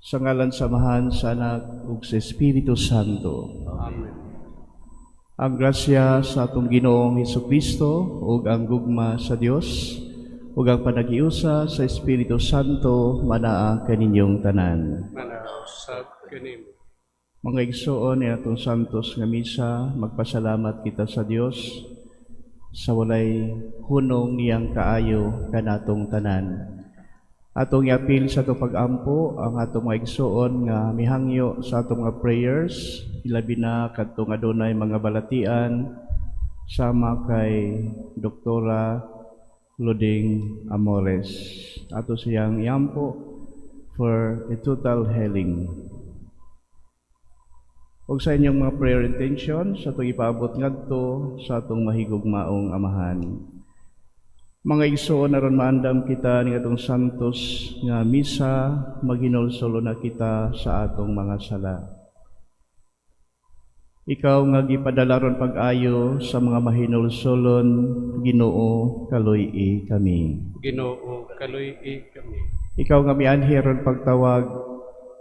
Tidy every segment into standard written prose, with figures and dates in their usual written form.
Sa ngalan sa Amahan, sa Anak, ug sa Espiritu Santo. Amen. Ang grasya sa atong Ginoong Hesukristo ug ang gugma sa Dios ug ang panaghiusa sa Espiritu Santo manaa kaninyong tanan. Manaa usab kanimo. Mga igsoon ni atong santos nga misa, magpasalamat kita sa Dios sa walay hunong niyang kaayo kanatong tanan. Atong iapil sa atong pag-ampo ang atong mga igsoon nga mihangyo sa atong mga prayers, ilabi na kadtong adunay mga balatian sama kay Doktora Luding Amores. Ato siyang iampo for a total healing. Ug sa inyong mga prayer intentions sa atong ipaabot ngadto sa atong mahigugmaong Amahan. Mga igsoon, aron maandam kita ni atong santos nga misa, maghinulsol na kita sa atong mga sala. Ikaw nga gipadala aron pag-ayo sa mga mahinulsolon, Ginoo, kaluy-i kami. Ginoo, kaluy-i kami. Ikaw nga mianhi aron pagtawag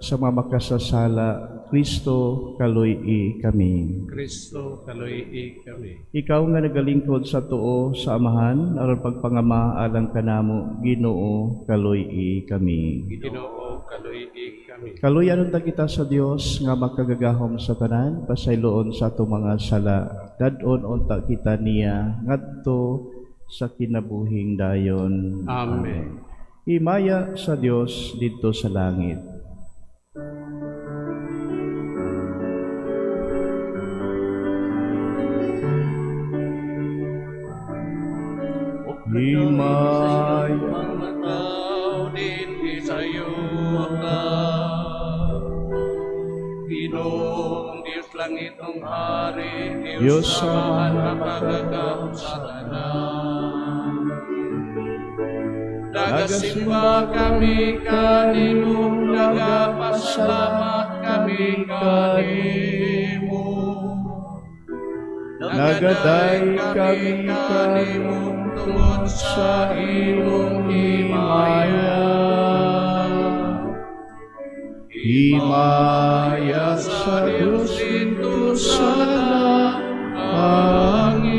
sa mga makasasala, Kristo, kaluy-i kami. Kristo, kaluy-i kami. Ikaw nga nagalingkod sa tuo sa Amahan aron pagpangama alang kanamo, Ginoo, kaluy-i kami. Ginoo, kaluy-i kami. Kaluyan unta kita sa Dios nga makagagahom sa tanan, pasayloon sa atong mga sala. Dad-on unta kita niya ngadto sa kinabuhing dayon. Amen. Himaya sa Dios didto sa langit. Himaya Mga tao dinhi sa yuta. Ginoong Diyos langitong hari, Diyos Diyos sa Amahan mga makagagahom sa tanan. Nagasimba kami kanimo, nagapasalamat kami kanimo. Nagaday kami kanimo tungod sa imong himaya. Himaya sa Diyos didto sa langit.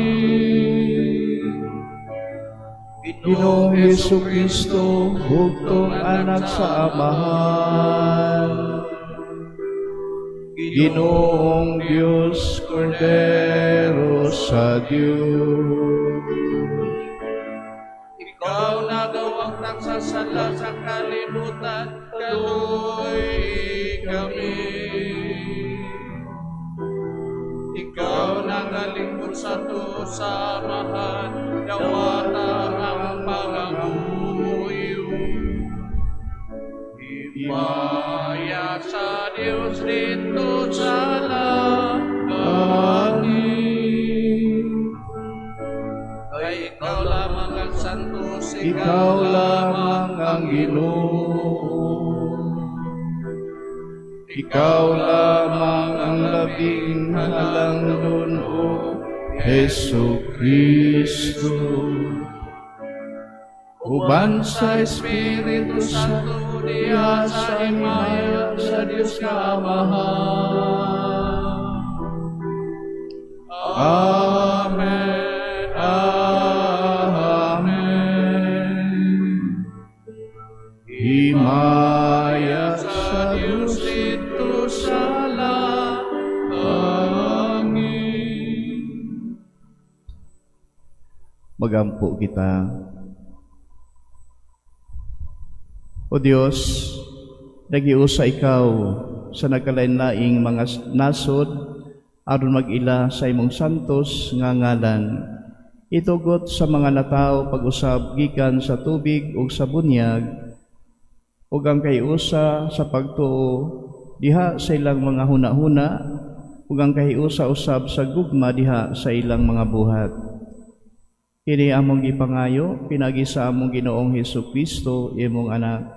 Ginoong Hesus Kristo, bugtong anak sa Amahan. Ginoong Diyos, Kordero sa Diyos. Ikaw nagawagtang sa sala sa kalibutan, kaluy-i kami. Ikaw nagalingkod sa tuo sa Amahan, dawata ang pangamuyo. Himaya sa Diyos didto sa langit. Kay ikaw lamang ang santos, Ikaw lamang ang Ginoo. Ikaw lamang ang labing halangdon, O Hesu Kristo. Uban sa Espiritu Santo diha sa himaya sa Diyos nga Amahan. Amen. Amen. Himaya sa Diyos didto sa langit. Magampo kita. O Diyos, nagiusa ikaw sa nagkalain-laing mga nasod aron mag-ila sa imong santos nga ngalan. Itugot sa mga natawo pag-usab gikan sa tubig ug sa bunyag ug ang kahiusa sa pagtuo diha sa ilang mga hunahuna ug ang kahiusa usab sa gugma diha sa ilang mga buhat. Kini among gipangayo pinaagi sa among Ginoong Hesus Kristo, imong anak,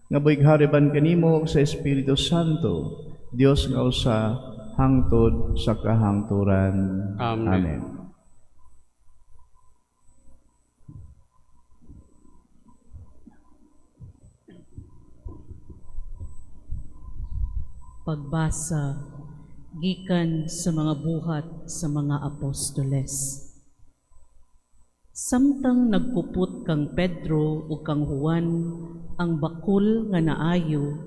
nga buhig hariban kanimo sa Espiritu Santo, Dios nga usa hangtod sa kahangturan. Amen. Amen. Pagbasa gikan sa mga Buhat sa mga Apostoles. Samtang nagkupot kang Pedro ug kang Juan ang bakul nga naayo,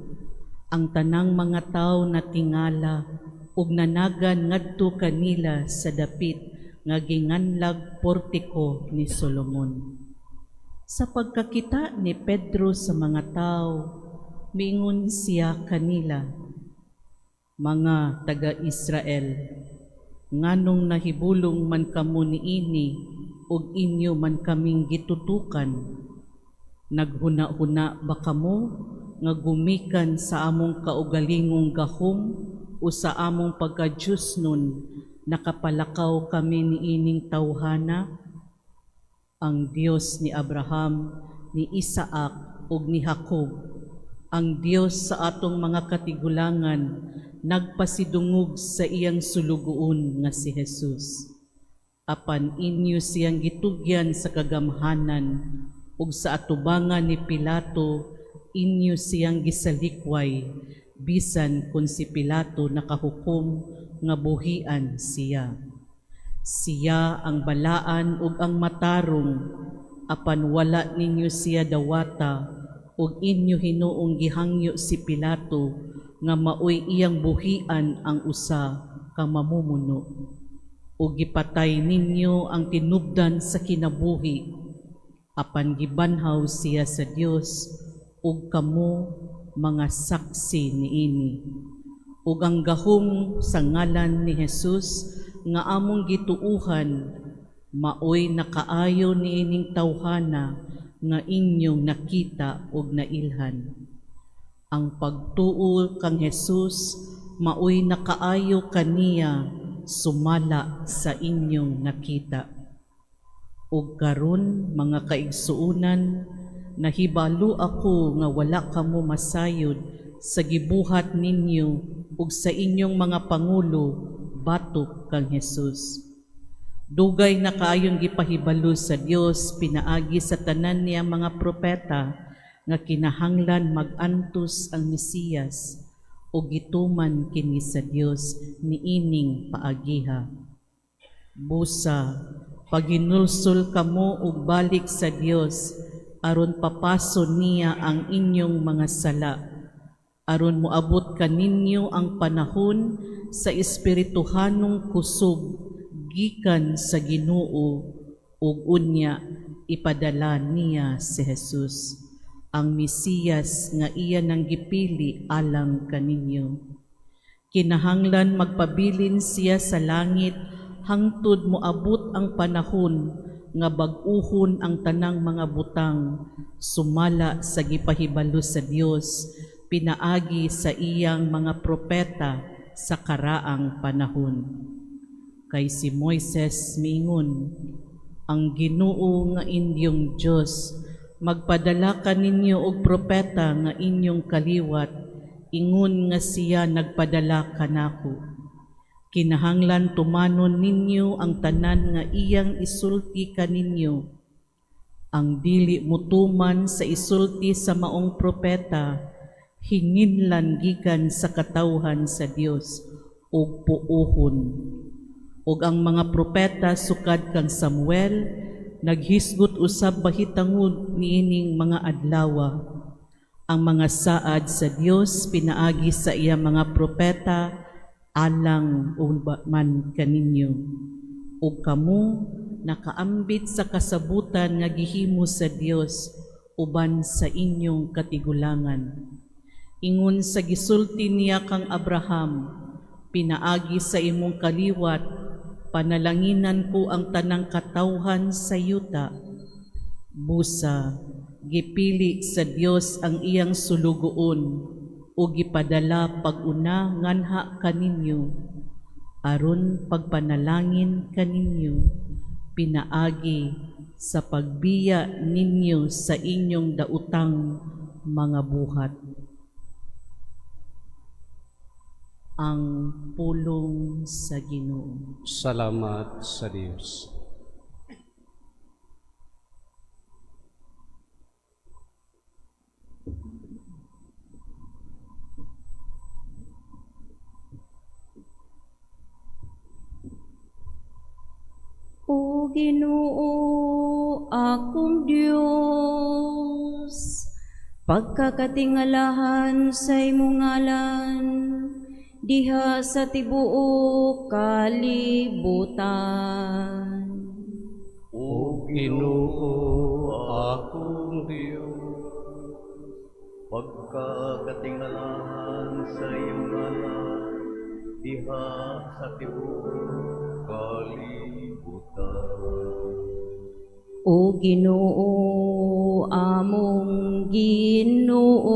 ang tanang mga tawo natingala ug nanagan ngadto kanila sa dapit nga ginganlag Portiko ni Solomon. Sa pagkakita ni Pedro sa mga tao, miingon siya kanila, "Mga taga-Israel, nganong nahibulong man kamo niini ug inyo man kaming gitutukan? Naghuna-huna ba kamo nga gumikan sa among kaugalingong gahom o sa among pagka-Diyosnon nakapalakaw kami niining tawhana? Ang Dios ni Abraham, ni Isaac ug ni Jacob, ang Dios sa atong mga katigulangan, nagpasidungog sa iyang sulugoon nga si Jesus. Apan inyo siyang gitugyan sa kagamhanan ug sa atubangan ni Pilato inyo siyang gisalikway, bisan kung si Pilato nakahukom nga buhian siya. Siya ang balaan ug ang matarong, apan wala ninyo siya dawata ug inyo hinuong gihangyo si Pilato nga maoy iyang buhian ang usa ka mamumuno. Ug gipatay ninyo ang tinubdan sa kinabuhi, apan gibanhaw siya sa Dios ug kamo mga saksi niini. Ug ang gahom sa ngalan ni Jesus nga among gituuhan maoy nakaayo niining tawhana nga inyong nakita ug nailhan. Ang pagtuo kang Jesus maoy nakaayo kaniya sumala sa inyong nakita. Ug karon, mga kaigsuonan, nahibalo ako nga wala kamo masayod sa gibuhat ninyo ug sa inyong mga pangulo batok kang Jesus. Dugay na kaayong gipahibalo sa Dios pinaagi sa tanan niya mga propeta nga kinahanglan mag-antos ang Mesiyas, ug gituman kini sa Dios niining paagiha. Busa, paghinulsol kamo ug balik sa Dios aron papason niya ang inyong mga sala, aron moabot kaninyo ang panahon sa espirituhanong kusog gikan sa Ginoo, ug unya ipadala niya si Jesus, ang Mesiyas nga iya nang gipili alang kaninyo. Kinahanglan magpabilin siya sa langit hangtod moabot ang panahon nga bag-uhon ang tanang mga butang sumala sa gipahibalo sa Dios pinaagi sa iyang mga propeta sa karaang panahon. Kay si Moises miingon, 'Ang Ginoo nga inyong Dios magpadala kaninyo og propeta nga inyong kaliwat, ingon nga siya nagpadala kanako. Kinahanglan tumanon ninyo ang tanan nga iyang isulti kaninyo. Ang dili mutuman sa isulti sa maong propeta, hinginlan gikan sa katawhan sa Dios ug puohon.' Ug ang mga propeta sukad kang Samuel naghisgot usab mahitungod niining mga adlawa. Ang mga saad sa Dios pinaagi sa iyang mga propeta alang man kaninyo. Ug kamo nakaambit sa kasabutan nga gihimo sa Dios uban sa inyong katigulangan. Ingon sa gisulti niya kang Abraham, 'Pinaagi sa imong kaliwat panalanginan ko ang tanang katawhan sa yuta.' Busa, gipili sa Dios ang iyang sulugoon ug gipadala pag-una nganha kaninyo aron pagpanalangin kaninyo pinaagi sa pagbiya ninyo sa inyong daotang mga buhat." Ang pulong sa Ginoo. Salamat sa Dios. Ginoo, akong Dios, pagkakatingalahan sa imong ngalan diha sa tibuok kalibutan. O Ginoo, akong Dios, pagkakatingalahan sa imong ngalan diha sa tibuok kalibutan. O Ginoo, among Ginoo,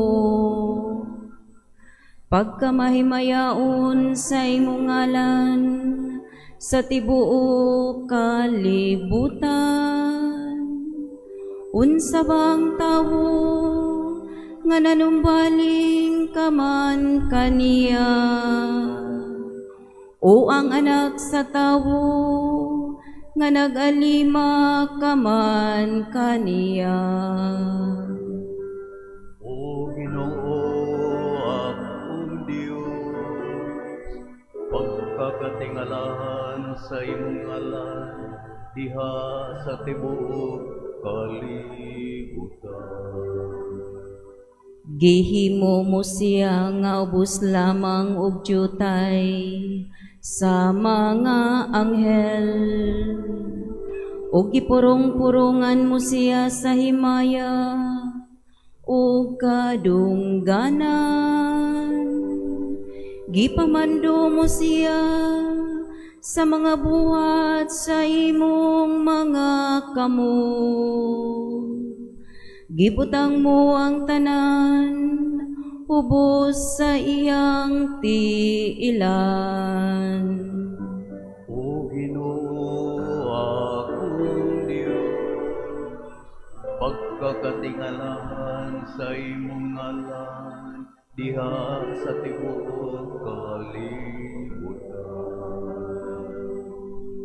pagkamahimayaon sa imong ngalan sa tibuok kalibutan. Unsa bang tawo nga nanumbaling ka man kaniya, o ang anak sa tawo nga nag-alima ka man kaniya? O Ginoo, akong Dios, pagkakatingalahan sa imong ngalan diha sa tibuok kalibutan. Gihimo mo siya nga ubos lamang og dyutay sa mga anghel, ug gipurong-purongan mo siya sa himaya ug kadungganan. Gipamando mo siya sa mga buhat sa imong mga kamot. Gibutang mo ang tanan ubos sa iyang tiilan. O Ginoo, akong Dios, pagkakatingalahan sa imong ngalan diha sa tibuok kalibutan.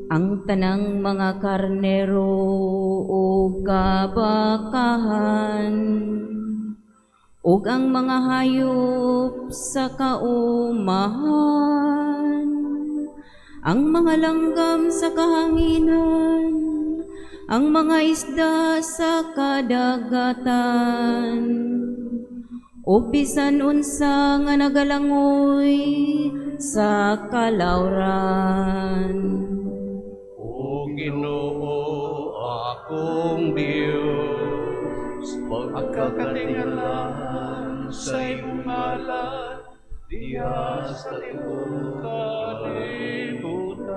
Ang tanang mga karnero ug kabakahan ug ang mga hayop sa kaumahan, ang mga langgam sa kahanginan, ang mga isda sa kadagatan, ug bisan unsa nga nagalangoy sa kalawran. O Ginoo, akong Dios, pagkakatingalahan sa imong ngalan diha sa tibuok kalibutan.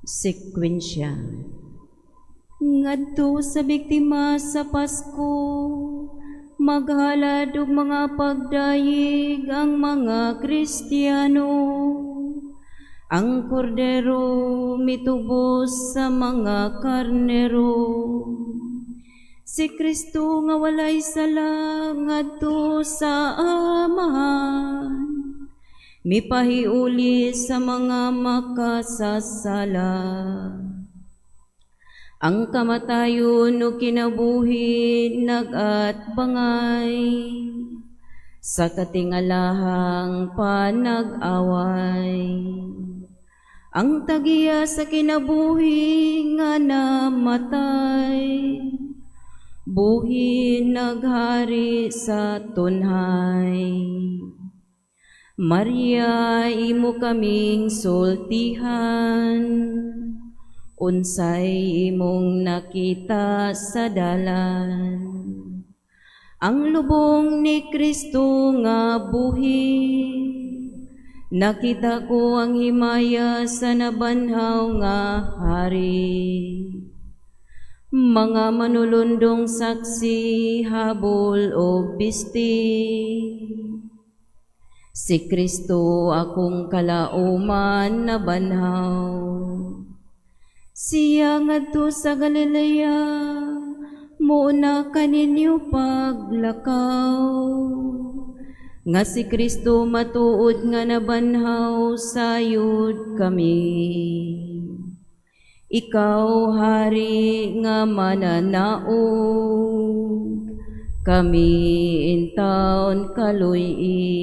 Sekwensya. Ngadto sa biktima sa Pasko, maghalad og mga pagdayeg ang mga Kristiyano. Ang kordero mitubos sa mga karnero. Si Kristo nga walay sala ngadto sa Amahan, mipahiuli sa mga makasasala. Ang kamatayon ug kinabuhi nag-atbangay sa katingalahang panag-away. Ang tagiya sa kinabuhi nga namatay, buhi naghari sa tunhay. Maria, imo kaming sultihan, unsay imong nakita sa dalan. Ang lubong ni Kristo nga buhi, nakita ko ang himaya sa nabanhaw nga hari. Mga manulundong saksi, habol o bisti, si Kristo akong kalauman nabanhaw. Siya ngadto sa Galilea, muuna kaninyo paglakaw. Nga si Kristo matuod nga nabanhaw, sayod kami. Ikaw, hari nga mananaog, kami intawon kaluy-i.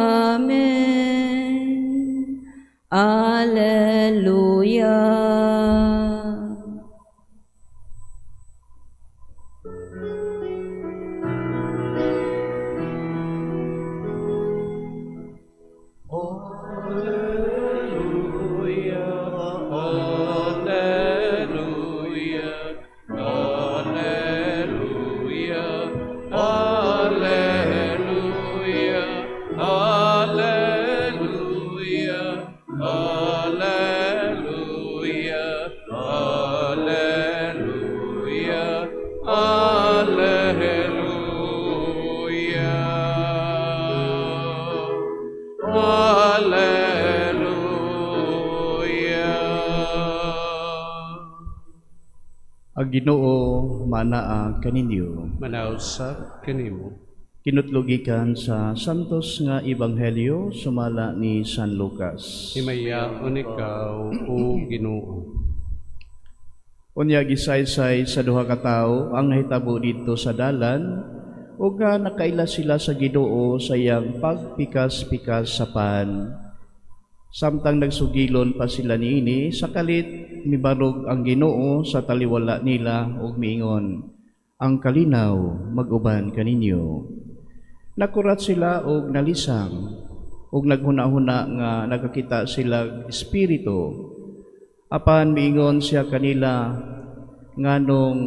Amen. Alleluia. Alleluia, Alleluia, Alleluia, Alleluia, Alleluia, Alleluia, Alleluia, Alleluia. Alleluia. Ang Ginoo manaa kaninyo. Manausap kanimo. Kinutlo gikan sa Santos nga Ebanghelyo sumala ni San Lucas. Himayaon ikaw, o Ginoo. Unya gisaysay sa duha ka tawo ang nahitabo didto sa dalan ug nga nakaila sila sa Ginoo sa iyang pagpikas-pikas sa pan. Samtang nagsugilon pa sila niini, sa kalit mibarog ang Ginoo sa taliwala nila ug miingon, "Ang kalinaw mag-uban kaninyo." Nakurat sila og nalisang ug naghuna-huna nga nakakita sila espiritu. Apan miingon siya kanila, "Nganong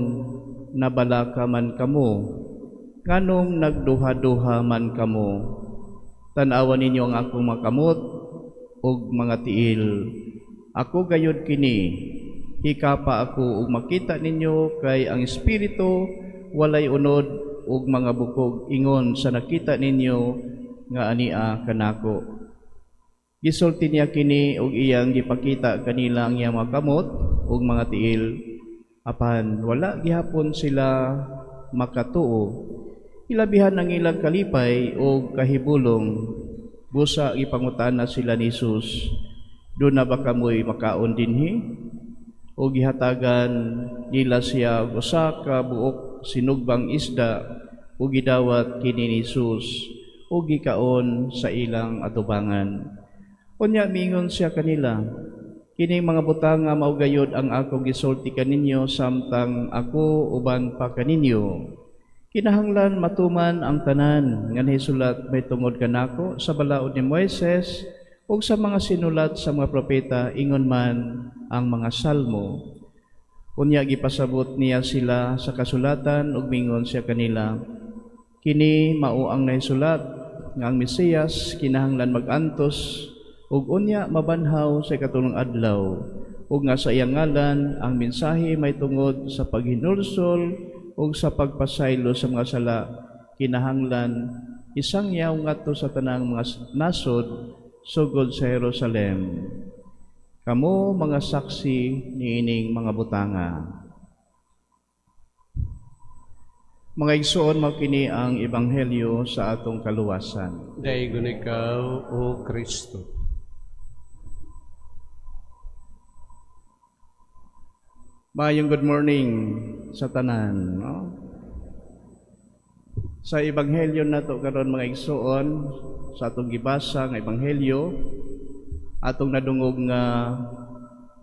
nabalaka man kamo? Nganong nagduha-duha man kamo? Tan-awa ninyo ang akong mga kamot ug mga tiil. Ako gayud kini. Hikapa ako ug makita ninyo kay ang espiritu walay unod ug mga bukog ingon sa nakita ninyo nga ania kanako." Gisulti niya kini ug iyang gipakita kanila ang iyang mga kamot ug mga tiil. Apan wala gihapon sila makatuo. Ilabihan ang ilang kalipay ug kahibulong. Busa gipangutana sila ni Jesus, "Duna ba kamoy makaon dinhi?" O gihatagan nila siya og usa ka buok sinugbang isda ug gidawat kini ni Jesus ug gikaon sa ilang atubangan. Unya miingon siya kanila, "Kining mga butanga mao gayud ang ako gisulti kaninyo samtang ako uban pa kaninyo. Kinahanglan matuman ang tanan nga nahisulat may tungod kanako sa balaod ni Moises ug sa mga sinulat sa mga propeta, ingon man ang mga salmo." Unya gipasabot niya sila sa kasulatan ug mingon siya kanila, "Kini mao ang nahisulat nga ang Mesiyas kinahanglan magantos ug unya mabanhaw sa ikatulong adlaw, ug nga sa iyang ngalan ang mensahe may tungod sa paghinulsol ug sa pagpasaylo sa mga sala kinahanglan isangyaw ngadto sa tanang mga nasod sugod sa Jerusalem. Kamo mga saksi niining mga butanga." Mga igsoon, mao kini ang ebanghelyo sa atong kaluwasan. Daigon ikaw, o Kristo. Maayong good morning sa tanan, no? Sa ebanghelyo nato karon mga igsoon, sa atong gibasa nga ebanghelyo, atong nadungog nga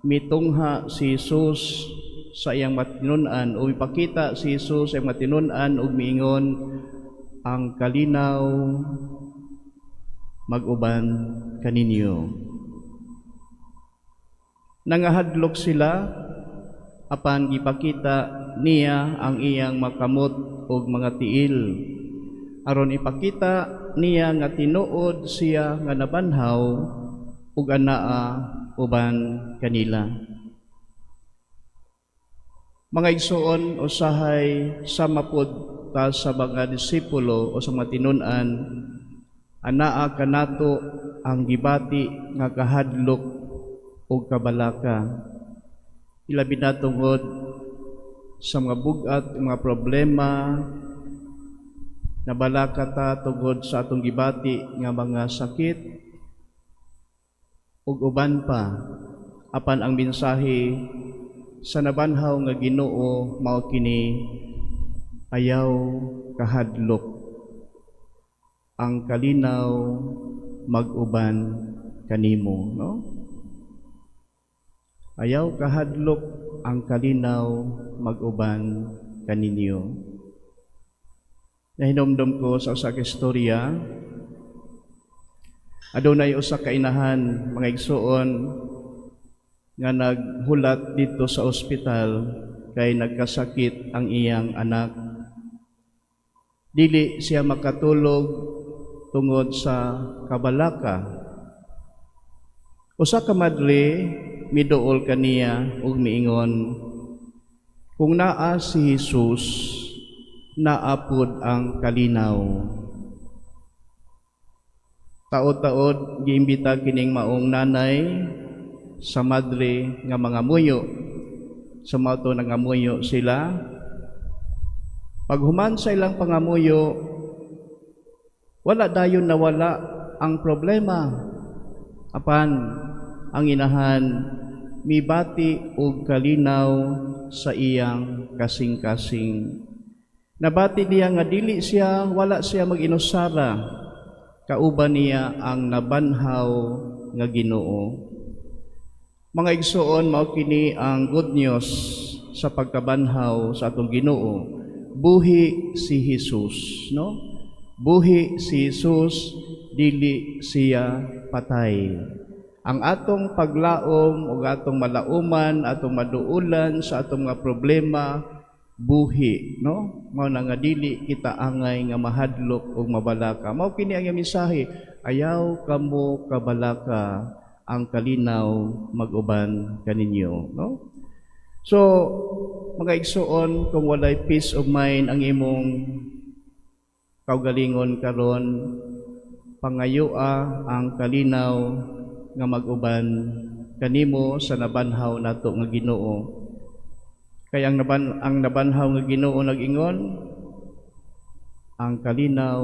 mitungha si Jesus sa iyang matinun-an o mipakita si Jesus sa iyang matinun-an ug miingon, "Ang kalinaw mag-uban kaninyo." Nangahadlok sila apan gipakita niya ang iyang makamot og mga tiil aron ipakita niya nga tinuod siya nga nabanhaw ug anaa uban kanila. Mga igsoon, usahay sama pod ta sa mga disipulo o sa mga tinun-an, anaa kanato ang gibati nga kahadlok ug kabalaka. Ilabi na tungod sa mga bug-at, mga problema, nabalaka ta tungod sa atong gibati nga mga sakit ug uban pa. Apan ang mensahe sa nabanhaw nga Ginoo mao kini, ayaw kahadlok, ang kalinaw mag-uban kanimo, no? Ayaw kahadlok, ang kalinaw mag-uban kaninyo. Nahinomdom ko sa usa ka istorya. Adunay usa ka inahan, mga igsuon, nga naghulat dito sa ospital kay nagkasakit ang iyang anak. Dili siya makatulog tungod sa kabalaka. Usa ka madre miduol kaniya ug miingon, "Kung naa si Jesus, naa pod ang kalinaw." Taod-taod giimbita kining maong nanay sa madre nga mangamuyo. Sa mao to nangamuyo sila. Paghuman sa ilang pangamuyo, wala dayon nawala ang problema. Apan ang inahan mibati og kalinaw sa iyang kasing-kasing. Nabati niya nga dili siya, wala siya mag-inusara. Kauban niya ang nabanhaw nga Ginoo. Mga igsuon, mao kini ang good news sa pagkabanhaw sa atong Ginoo. Buhi si Jesus, no? Buhi si Jesus, dili siya patay. Ang atong paglaom ug atong malauman, atong maduulan sa atong mga problema, buhi, no? Mao na nga dili kita angay nga mahadlok ug mabalaka. Mao kini ang mensahe, ayaw kamo kabalaka, ang kalinaw mag-uban kaninyo, no? So, mga igsuon, kung walay peace of mind ang imong kaugalingon karon, pangayoa ang kalinaw nga mag-uban kanimo sa nabanhaw nato nga Ginoo. Kay ang nabanhaw nga Ginoo nag-ingon, ang kalinaw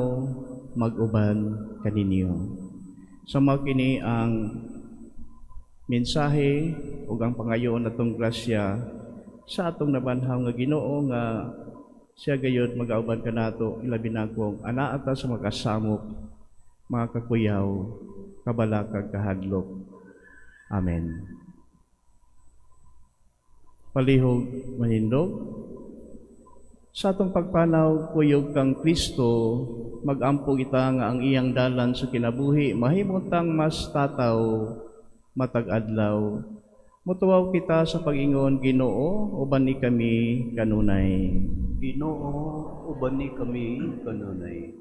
mag-uban kaninyo. So mao kini ang mensahe ug ang pangayoon natong grasya sa atong nabanhaw nga Ginoo nga siya gayud magauban kanato, ilabi na kung anaa ta sa mga kasamok, mga kakuyaw, kabalakag, kahadlok. Amen. Palihog manindog. Sa atong pagpanaw kuyog kang Kristo, magampo kita nga ang iyang dalan sa kinabuhi mahimo tang mas tataw matag adlaw. Mutuwaw kita sa pag-ingon, Ginoo, uban ni kami kanunay. Ginoo, uban ni kami kanunay.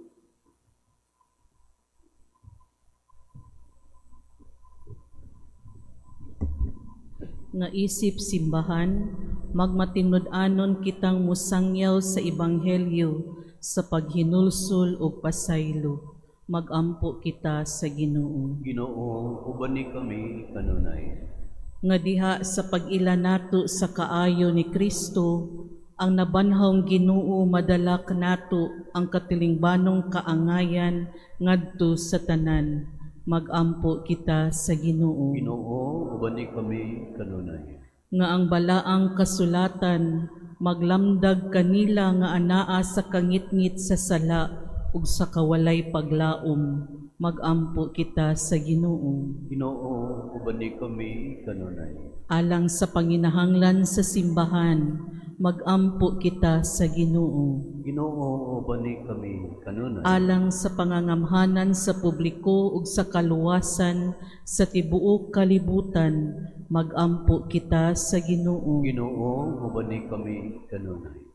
Nga isip simbahan, magmatinud-anon kitang musangyaw sa ebanghelyo sa paghinulsol ug pasaylo. Magampo kita sa Ginoo. Ginoo, uban ni kami kanunay. Nga diha sa pag-ila nato sa kaayo ni Kristo, ang nabanhawng Ginoo madala kanato ang katilingbanong kaangayan ngadto sa tanan. Magampo kita sa Ginoo. Ginoo, uban ni kami kanunay. Nga ang balaang kasulatan maglamdag kanila nga anaa sa kangitngit sa sala ug sa kawalay paglaom. Magampo kita sa Ginoo. Ginoo, uban ni kami kanunay. Alang sa panginahanglan sa simbahan, magampo kita sa Ginoo. Ginoo, uban ni kami kanunay. Alang sa pangangamhanan sa publiko ug sa kaluwasan sa tibuok kalibutan, magampo kita sa Ginoo. Ginoo, uban ni kami kanunay.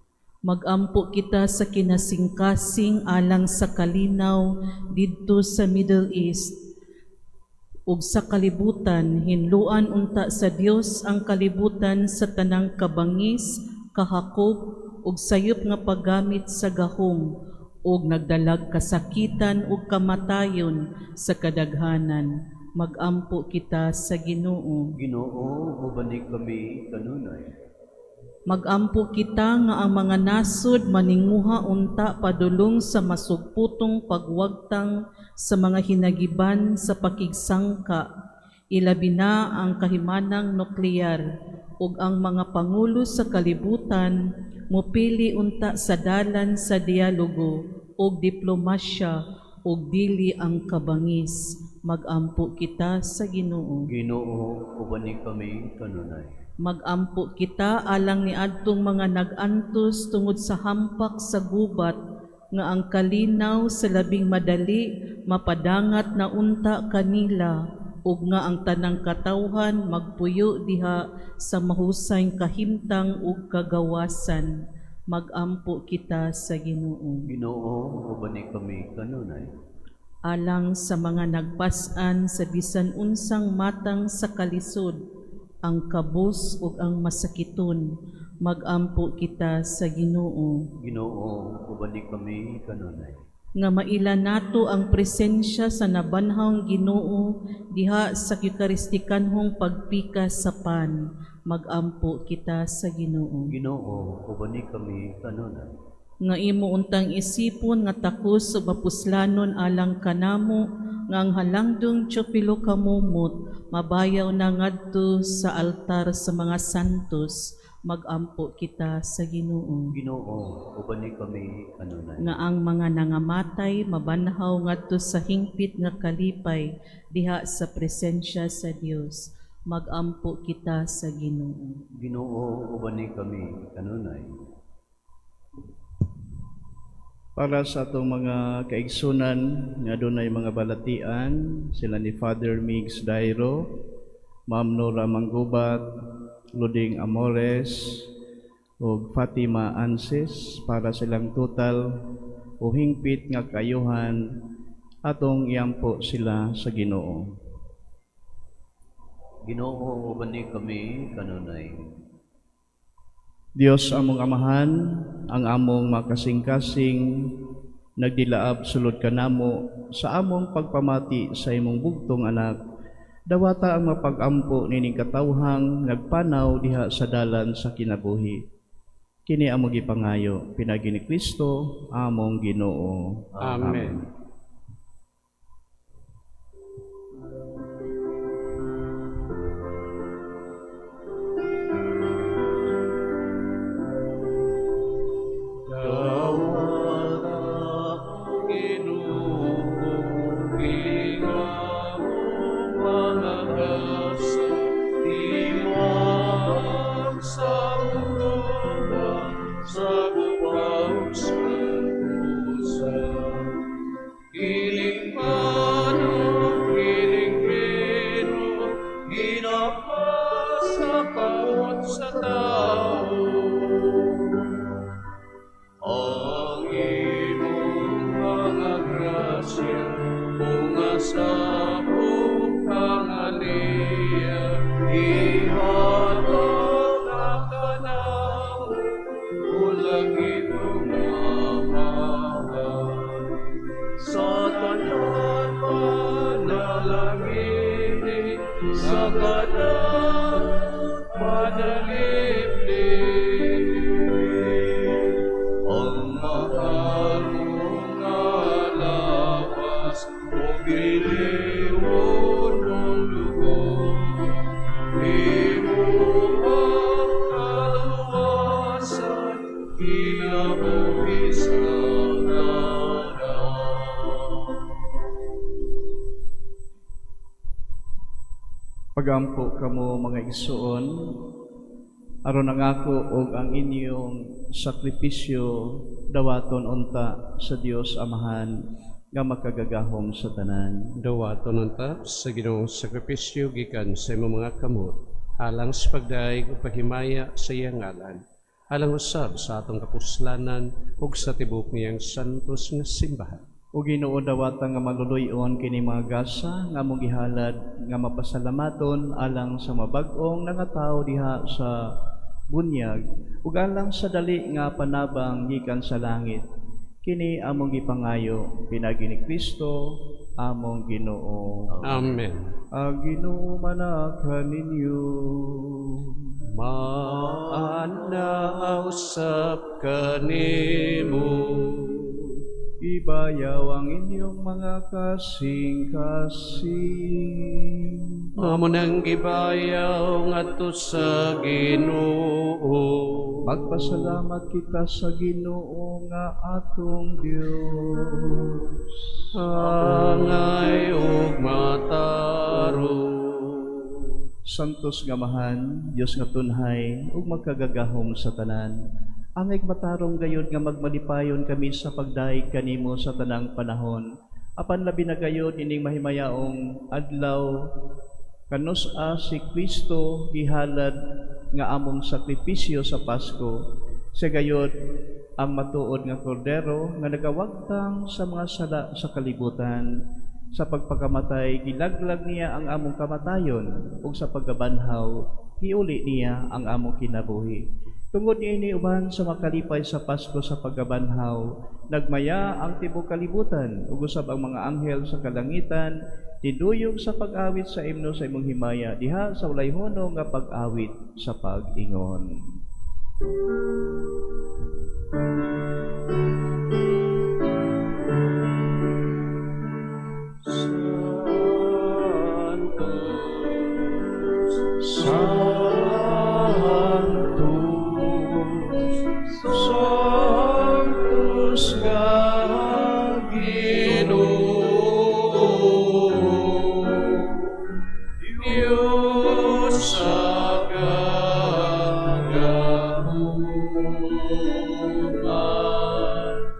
Magampo kita sa kinasingkasing alang sa kalinaw didto sa Middle East ug sa kalibutan. Hinluan unta sa Dios ang kalibutan sa tanang kabangis, kahakop ug sayop nga paggamit sa gahom ug nagdalag kasakitan ug kamatayon sa kadaghanan. Magampo kita sa Ginoo. Ginoo, uban ni kami kanunay. Magampo kita nga ang mga nasod maninguha unta padulong sa masugputong pagwagtang sa mga hinagiban sa pakigsangka, ilabi na ang kahimanang nuklear, ug ang mga pangulo sa kalibutan mopili unta sa dalan sa dialogo ug diplomasya ug dili ang kabangis. Magampo kita sa Ginoo. Ginoo, ubani kami kanunay. Magampo kita alang niadtong mga nag-antos tungod sa hampak sa gubat nga ang kalinaw sa labing madali mapadangat na unta kanila ug nga ang tanang katawhan magpuyo diha sa mahusay kahimtang ug kagawasan. Magampo kita sa Ginoo. Ginoo, ubani kami kanunay. Alang sa mga nagpas-an sa bisan unsang matang sa kalisod, ang kabus ug ang masakiton, magampo kita sa Ginoo. Ginoo, ubani kami kanunay. Nga maila nato ang presensya sa nabanhawng Ginoo diha sa Eukaristikanhong pagpikas sa pan, magampo kita sa Ginoo. Ginoo, ubani kami kanunay. Nga imo untang isipon nga takos ug mapuslanon alang kanamo nga ang halangdong Teofilo kamumot mabayaw na ngadto sa altar sa mga santos, magampo kita sa Ginoo. Ginoo, ubani kami kanunay. Nga ang mga nangamatay mabanhaw ngadto sa hingpit nga kalipay diha sa presensya sa Dios, magampo kita sa Ginoo. Ginoo, ubani kami kanunay. Para sa atong mga kaigsunan nga dunay mga balatian, sila ni Father Migs Dairo, Ma'am Nora Manggubat, Luding Amores, ug Fatima Anses, para silang total o hingpit nga kayuhan, atong iampo sila sa Ginoo. Ginoo, ubani kami kanunay. Dios among Amahan, ang among makasing-kasing, nagdilaab sulod kanamo sa among pagpamati sa imong bugtong anak, dawata ang mapagampo nining katawhang nagpanaw diha sa dalan sa kinabuhi. Kini among gipangayo pinaagi ni Kristo among Ginoo. Amen. Pagampo kamo mga igsoon, aron ang ako og ang inyong sakripisyo dawaton unta sa Dios Amahan nga makagagahom sa tanan. Dawaton unta sa Ginoong sakripisyo gikan sa imong mga kamot, alang sa pagdaig ug paghimaya sa iyang ngalan, alang usab sa atong kapuslanan ug sa tibuok niyang santos nga simbahan. O Ginoo, dawata nga maluluy-on kini mga gasa nga among gihalad nga mapasalamaton alang sa mabag-ong nangatawo diha sa bunyag ug alang sa dali nga panabang gikan sa langit. Kini among gipangayo pinaagi ni Kristo among Ginoo. Amen. Ang Ginoo manaka ninyo. Maana usab kanimo. Ibayaw ang inyong mga kasing-kasing. Amo nang gibayaw ngadto sa Ginoo. Magpasalamat kita sa Ginoo nga atong Dios. Angay ug matarong. Santos nga Amahan, Dios nga tunhay ug magkagagahom sa tanan. Angay matarong gayod nga magmalipayon kami sa pagdayeg kanimo sa tanang panahon. Apan labi na gayod ining mahimayaong adlaw kanus-a si Kristo gihalad nga among sakripisyo sa Pasko. Siya gayod ang matuod nga kordero nga nagawagtang sa mga sala sa kalibutan. Sa pagpakamatay, gilaglag niya ang among kamatayon, ug sa pagkabanhaw, giuli niya ang among kinabuhi. Tungod niini uban sa makalipay sa Pasko sa pagkabanhaw, nagmaya ang tibuok kalibutan, ug usab ang mga anghel sa kalangitan, niduyog sa pag-awit sa imno sa imong himaya, diha sa walay hunong nga pag-awit sa pag-ingon. Santo, Sanctus nga Ginoo, Dios sa kagahuman,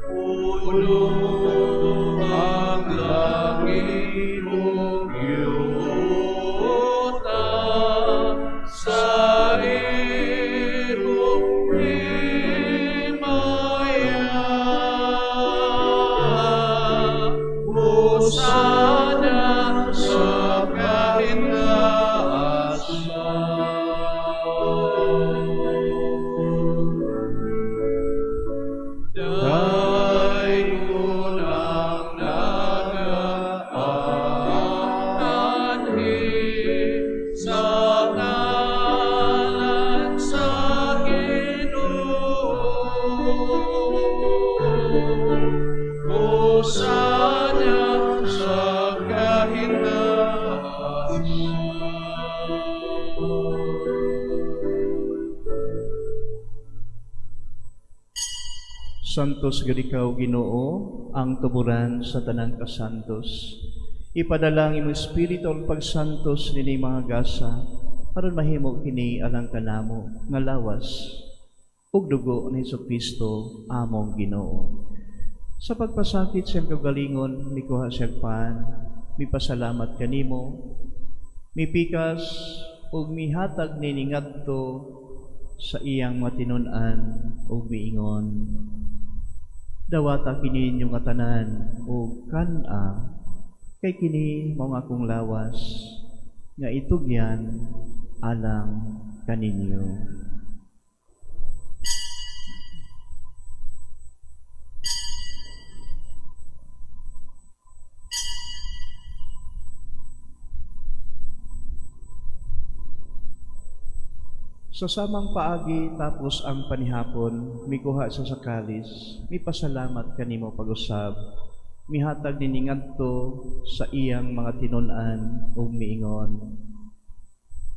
puno ang langit ug yuta sa imong himaya. Hosana sa kahintaasan. Daygon ang nagaanhi sa ngalan sa Ginoo. Hosana sa kahintaasan. Santos gud ikaw Ginoo, ang tuburan sa tanang kasantos. Ipadala ang imong espiritu ang pagsantos nini mga gasa aron mahimo kini alang kanamo nga lawas ug dugo ni Hesukristo among Ginoo. Sa pagpasakit sa iyang kaugalingon, mikuha siya pan, mipasalamat kanimo, mipikas ug mihatag nini ngadto sa iyang matinun-an ug miingon. Dawata kini inyong nga tanan ug kan-a, kay kini mao ang akong lawas nga itugyan alang kaninyo. Sa samang paagi tapos ang panihapon, mikuha siya sa kalis, mipasalamat kanimo pag-usab, mihatag nini ngadto sa iyang mga tinun-an ug miingon.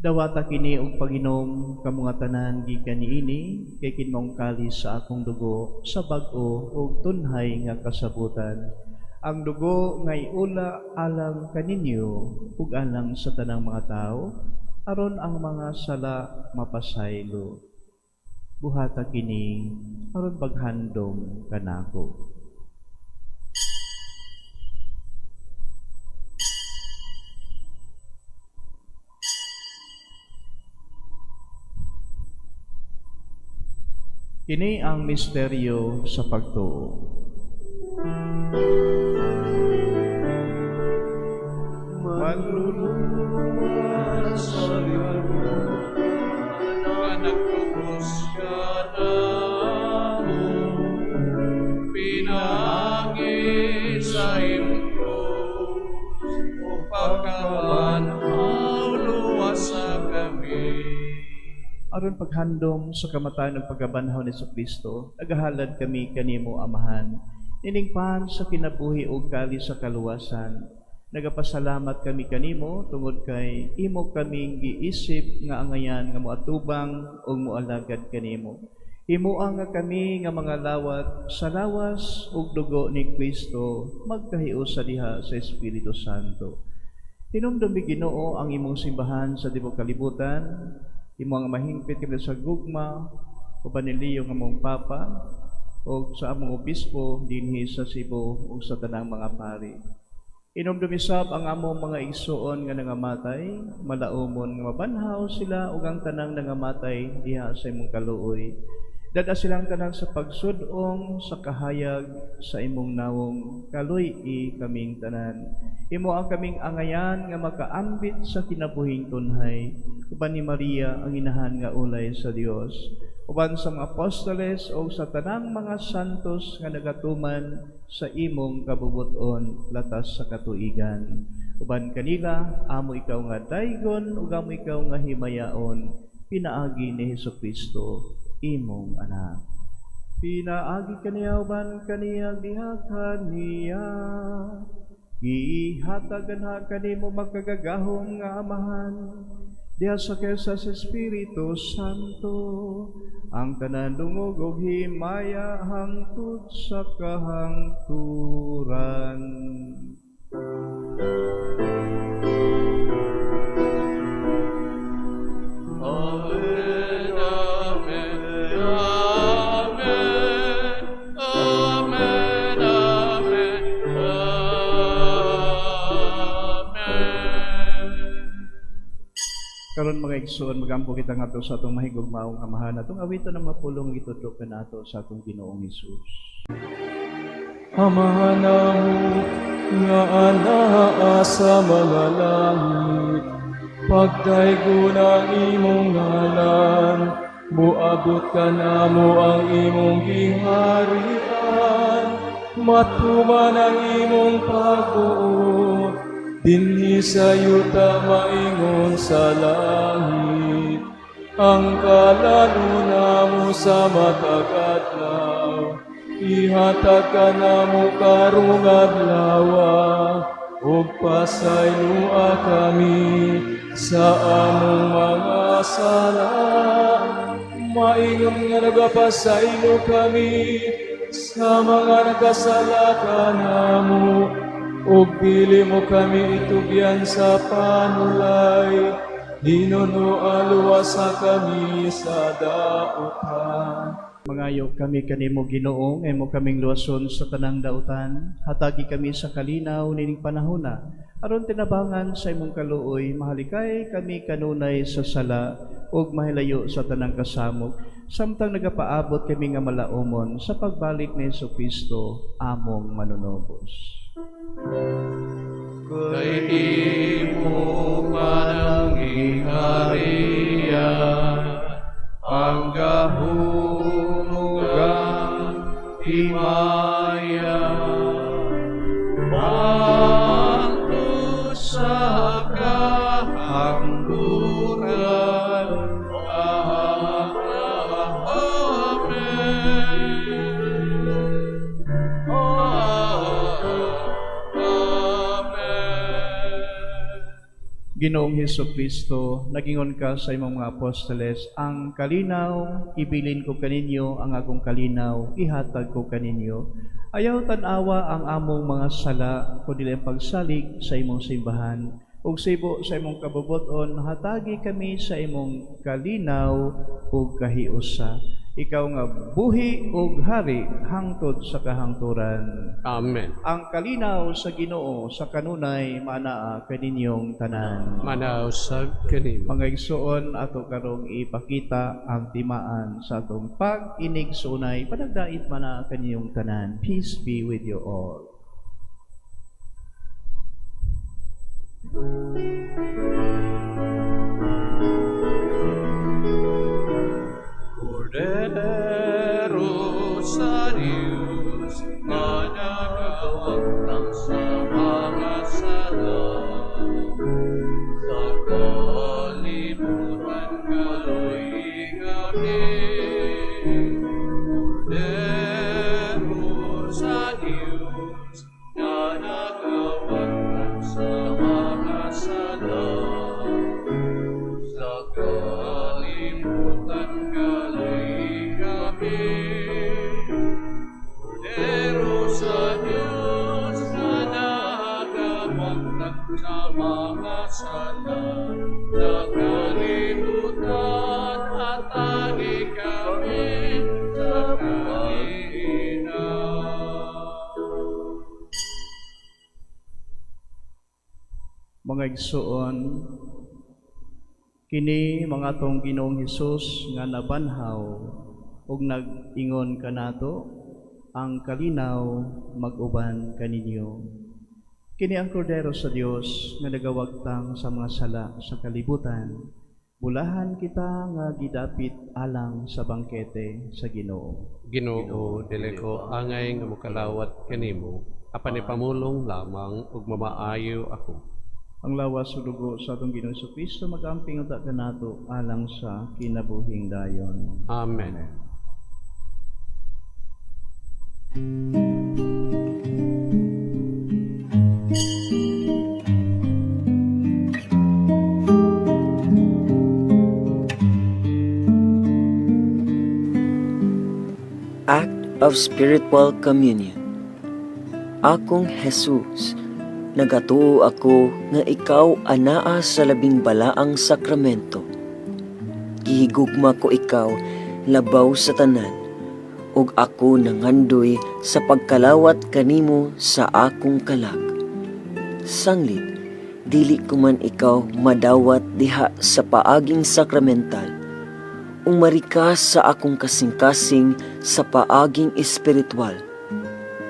Dawata kini og pag-inom kamo nga tanan gikan niini, kay kini maong kalis sa akong dugo sa bag-o ug tunhay nga kasabutan. Ang dugo nga iula alang kaninyo ug alang sa tanang mga tawo, aron ang mga sala mapasaylo. Buhata kini aron paghandom kanako. Kini ang misteryo sa pagtuo. Manluluwas sa kalibutan, nga nagtubos kanamo, pinaagi sa imong krus, ug pagkabanhaw luwasa kami. Aron paghandom sa kamatayon ug pagkabanhaw ni Hesukristo, nagahalad kami kanimo, Amahan, nining pan sa kinabuhi ug kalis sa kaluwasan. Nagapasalamat kami kanimo tungod kay imo kaming giisip nga angayan nga moatubang ug moalagad kanimo. Himoa nga kami nga mga lawat sa lawas ug dugo ni Kristo magkahiusa diha sa Espiritu Santo. Hinumdumi, Ginoo, ang imong simbahan sa tibuok kalibutan, imo ang mahingpit kami sa gugma uban ni Leo nga among Papa ug sa among obispo dinhi sa Cebu ug sa tanang mga pari. Hinumdumi sab ang among mga igsuon nga nangamatay, malaumon nga mabanhaw sila ug ang tanang nangamatay diha sa imong kaluoy. Dad-a silang tanan sa pagsud-ong sa kahayag sa imong nawong, kaluy-i kaming tanan. Imo ang kaming angayan nga makaambit sa kinabuhing tunhay, uban ni Maria ang inahan nga ulay sa Dios, uban sa mga apostoles o sa tanang mga santos nga nagatuman sa imong kabubuton latas sa katuigan. Uban kanila, amo ikaw nga daygon ug amo ikaw nga himayaon, pinaagi ni Hesus Kristo, imong anak. Pinaagi kaniya, uban kaniya, diha kaniya, gihatag anha kanimo makagagahom nga Amahan, diha sa kaisa sa Espiritu Santo, ang tanan dungog ug himaya hangtod sa kahangturan. Amen, amen, amen, amen, amen, amen. Karon, mga igsoon, magampo kita ngadto sa atong mahigugmaong Amahan, atong awiton ang mapulong gitudlo kanato sa atong Ginoong Hesus. Amahan namo nga anaa sa mga langit, pagdaygon ang imong ngalan, muabot kanamo ang imong giharian, matuman ang imong pagbuot, dinhi sa yuta maingon sa langit. Ang kalan-on namo sa matag adlaw, ihatag kanamo karong adlawa, ug pasayloa kami sa among mga sala, maingon nga nagapasaylo kami sa mga nagkasala kanamo, ug dili mo kami itugyan sa panulay, hinunoa luwasa kami sa dautan. Mangayo kami kanimo, Ginoo, nga imo kaming luwason sa tanang dautan. Hatagi kami sa kalinaw nining panahona, aron tinabangan sa imong kaluoy mahalikay kami kanunay sa sala ug mahilayo sa tanang kasamok, samtang nagapaabot kami nga malaumon sa pagbalik ni Hesukristo among manunubos. Kay imo man ang giharian, ang gahom ug ang himaya, hangtod sa kahangturan. Amen. Amen. Ginoong Hesus Kristo, nagingon ka sa imong mga apostoles, "Ang kalinaw ibilin ko kaninyo, ang akong kalinaw ihatag ko kaninyo." Ayaw tan-awa ang among mga sala, kundi ang pagsalig sa imong simbahan. Ug sibo sa imong kabubuton, hatagi kami sa imong kalinaw ug kahiusa. Ikaw nga buhi ug hari hangtod sa kahangturan. Amen. Ang kalinaw sa Ginoo sa kanunay maanaa kaninyong tanan. Manaa usab kanimo. Mga igsoon, ato karong ipakita ang timaan sa atong pag-inigsoonay. Panagdait man kaninyong tanan. Peace be with you all. Kordero sa Diyos nga nagawagtang sa mga sala sa kalibutan, kaluy kami. Kordero sa Diyos nga nagawagtang sa mga sala sa kalibutan, kaluy kami. Mga igsoon, kini mga atong Ginoong Hesus nga nabanhaw ug nag-ingon kanato, ang kalinaw mag-uban kaninyo. Kini ang Kordero sa Dios nga nagawagtang sa mga sala sa kalibutan. Bulahan kita nga gidapit alang sa bangkete sa Ginoo. Ginoo, dili ko angay nga mokalawat kanimo, apan ipamulong lamang ug mamaayo ako. Ang lawas ug dugo sa atong Ginoong Kristo magamping unta kanato alang sa kinabuhing dayon. Amen. Act of Spiritual Communion. Akong Jesus, nagatuo ako nga ikaw anaa sa labing balaang sakramento. Gihigugma ko ikaw labaw sa tanan, ug ako nangandoy sa pagkalawat kanimo sa akong kalag. Sanglit, dili ko man ikaw madawat diha sa paaging sakramental, umari ka sa akong kasing-kasing sa paaging espiritual.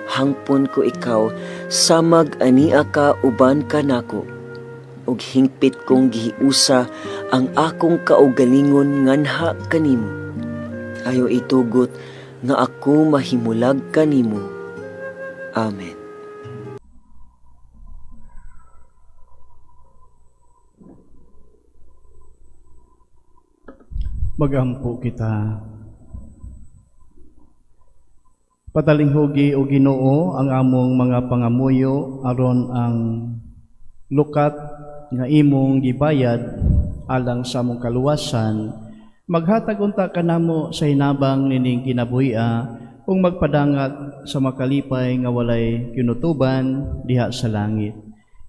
Hangpon ko ikaw samag ania ka uban kanako, ug hingpit kong gihiusa ang akong kaugalingon nganha kanimo. Ayo itugot nga ako mahimulag kanimo. Amen. Magampo kita. Patalinghugi o Ginoo ang among mga pangamuyo aron ang lukat nga imong gibayad alang sa among kaluwasan, maghatag unta kanamo sa hinabang nining kinabuhia ug magpadangat sa makalipay nga walay kinutuban diha sa langit.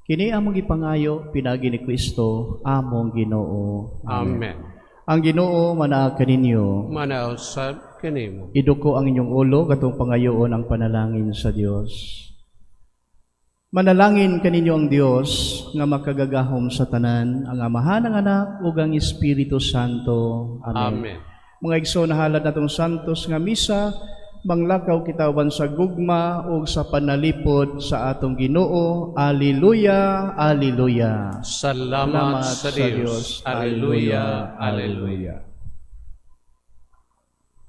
Kini among gipangayo pinaagi ni Kristo among Ginoo. Amen. Ang Ginoo manaa kaninyo. Manaa usab kanimo. Iduko ang inyong ulo katong pangayoon ang panalangin sa Dios. Manalangin kaninyo ang Dios nga makagagahom sa tanan, ang Amahan, ang Anak ug ang Espiritu Santo. Amen. Amen. Mga igsoon, nahalad natong santos nga misa, manglakaw kita uban sa gugma ug sa panalipod sa atong Ginoo. Alleluia, alleluia. Salamat sa Dios. Alleluia, alleluia.